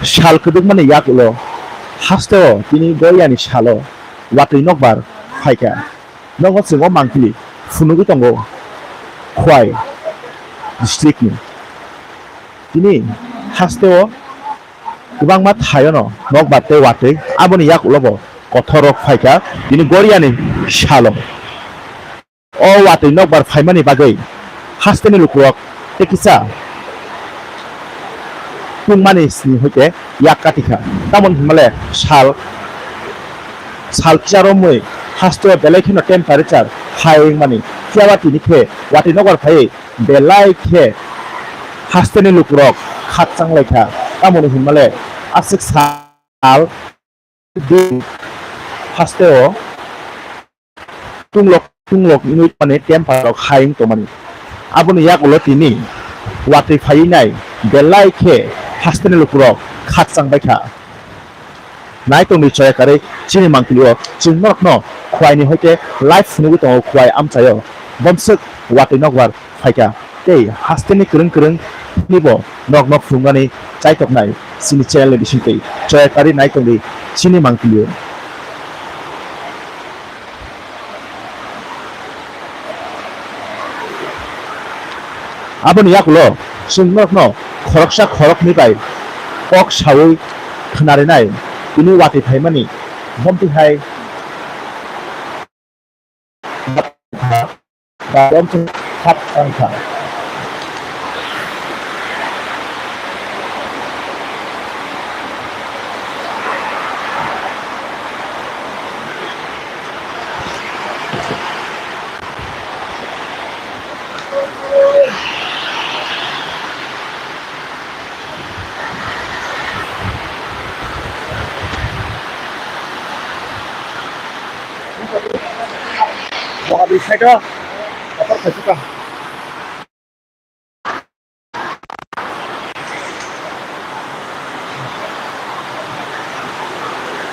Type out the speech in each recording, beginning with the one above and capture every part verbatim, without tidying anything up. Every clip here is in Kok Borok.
Sal kwdwkmani yak ulo hasteo tini Goryani salo watwi nokbar phaikha. Nogo chwng o mangpili phunugwi tongo Khwai district ni. Tini hasteo kwbangma thaiono nokbar tei watwi, aboni yak ulo bo kothor rok phaikha tini Goryani salo. O watwi nokbar phaimani bagwi hasteni lukurok tei kisa tungmani sini hoite yak katikha. Tamoni hinmale sal, sal kisa romwi hasteo belai kheno temperature high wngmani. Phiya ba tini khe watwi nokbar phaiwi belai khe hasteni lukurok khakchang laikha. Tamoni hinmale aswk sal hasteo tunglok tunglok wngwi mani temper rok hai wng tongmani. Aboni yagulo tini watwi phaiwi nai belai khe hasteni lukurok khakchang baikha. Nai tongdi choya karwi chini mangpili o chwng norokno Khwai ni hoite live phunugwi tongo Khwai amchaio bomswk watwi nokbar phaikha tei hasteni kwrwng kwrwng nibo nok nok phunuknani chaitoknai chini channel ni bisingtwi choya karwi nai tongdi chini mangpili o. Aboni yakulo chwng norokno khoroksa khoroknwi bai kok saui khnarinai tini watwi phaimani bomtwi hai.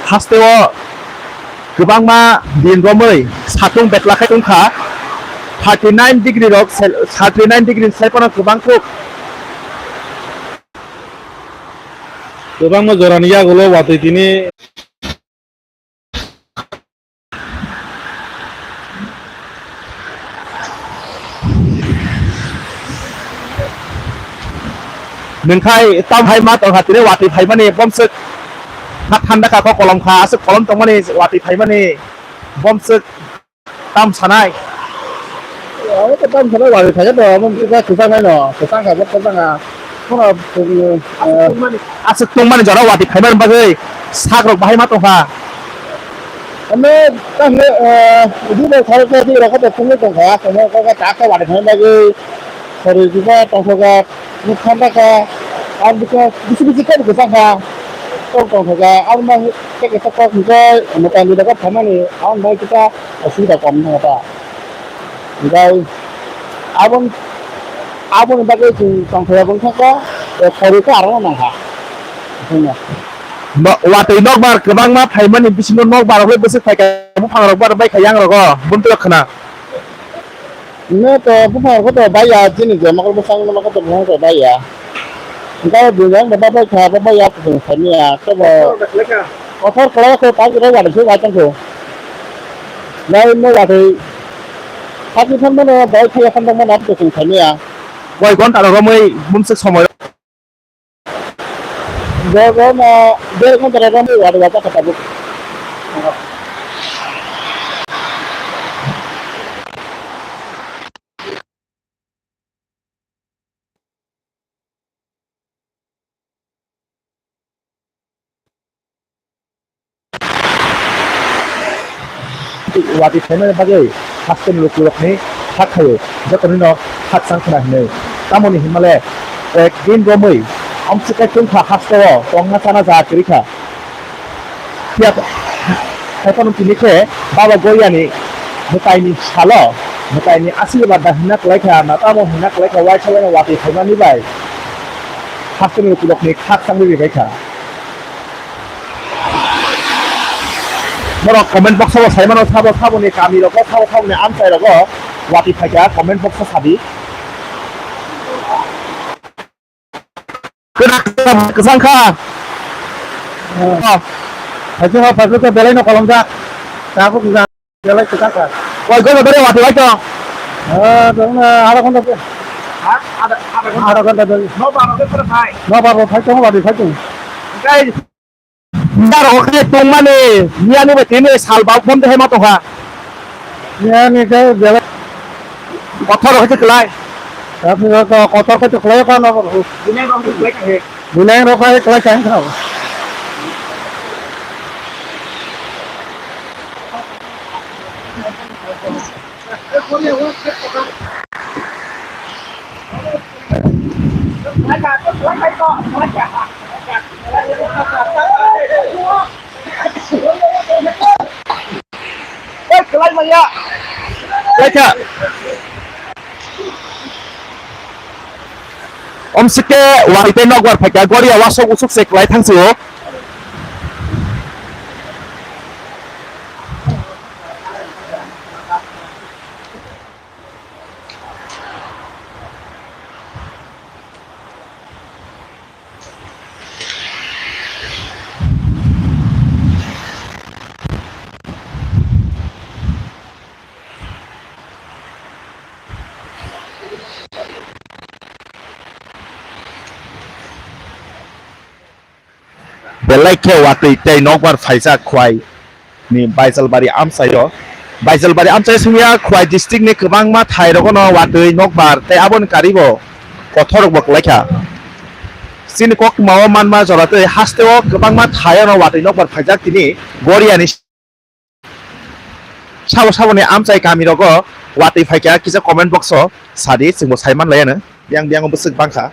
Hasteo kwbangma din romwi satung betla khe wngkha, thirty nine degree rok, thirty nine degree ni sai phano kwbang kuk. Kwbangma jorani yagulo watwi tini. Nwngkhai tam hai ma tongkha tini watwi phaimani bomswk ha thanda kha kok kolom kha aswk kolom tongmani watwi phaimani bomswk. Tam sanai. Abo to tam sanai wari thaya to, amo kisa kisa nai no, kisa ka bot kisa ka. Kono, eh, aswk tongmani jora wati phaiman bagwi sak rok bahai ma tongkha. Amo tam le, eh, di le thar ke di rok to tongwi tongkha, kono ko ka ta ka wari phaiman bagwi. Khorwi kisa tongkha ka. Nukha baka, ang bwkha bisi bisi khe bwkha sakha. Kok tongkha, ang ma khe kisa kok hwnkhe mwtai ni jaga phaimani, ang bai kisa asubida kom wngkha ta. Hwnkhe abon-, aboni bagwi chwng tongthai ya wngkha khe, khorwi khe aro nangkha. Ba-, watwi nokbar kwbangma phaimani bisingo nokbar rok le bwswk phaikha, buphang rok bar baikha yang rogo, buntwrok khna. Hwnwi to buphang rok to bai ya, chini je mokol bwskango mokol to buphang rok to bai ya. Hwnkhe buini ang bo bai kha, bo bai ya, kuchung saimanya. Tei bo kothor kwlai khe, ta kwrwi wari se wai tongkho. Nai mo watwi sakni phan mano, bai thaya phan tong mano, kuchung saimanya. Koi ghonta rok romwi bumswk somoi rok. Bo, bo no, der ghonta rok romwi wari wajak kha tabuk. Watwi phaimani bagwi hasteni lukurokni kha khaio, jotonino khakchang khna hinwi. Tamoni hinmale koyek din romwi amswk khe chwngkha hasteo tongna chana ja kwrwi kha. Phiya khe phano tini khe Baba Goyani mwtaini salo, mwtaini asirwad da hinna kwlai kha, na tamo hinna kwlai kha, waisa waisa watwi phaimani bai hasteni lukurokni khakchangwi bai kha. Norok comment box o sai mano, sabo saboni kami rogo, sabo saboni amchai rogo watwi phaikha, comment box o sadi. Kwchang kha. Oh. Haikhe ma paipli khe belai no kolomjak. Tabuk wngkha. Belai kwchang kha. Koi ghonta dhori watwi bai tong? Ah, dong na, adha ghonta. Ha? Adha, adha ghonta. Adha ghonta dhori. Nobar rok khe phai? Nobar rok phai tongo, watwi phai tongo. Tei nobar rok khe tongmani, miyani bai tini sal bak bom de hai ma tongkha. Miyani khe belai. Kotor rok khe kwlai. Kotor khe kwlai kha nobar rok. Bini rok khe kwlai kha. Bini rok khe kwlai kha. Laitha. Omsike wahai tei nokbar phaikha, goria wasok usuk se kwlai thang sio. Belai khe watwi tei nokbar phaijak Khwai ni Baijalbari amchaio. Baijalbari amchai swngya Khwai district ni kwbangma thai rogono watwi nokbar tei aboni karibo kothorrokbo kwlaikha. Chini koktwmao manma joratwi hasteo kwbangma thaiono watwi nokbar phaijak tini Goriani sabo saboni amchai kamirogo watwi phaikha kisa comment box o sadi chwngbo saiman laiano yang biyango bwswk bangkha.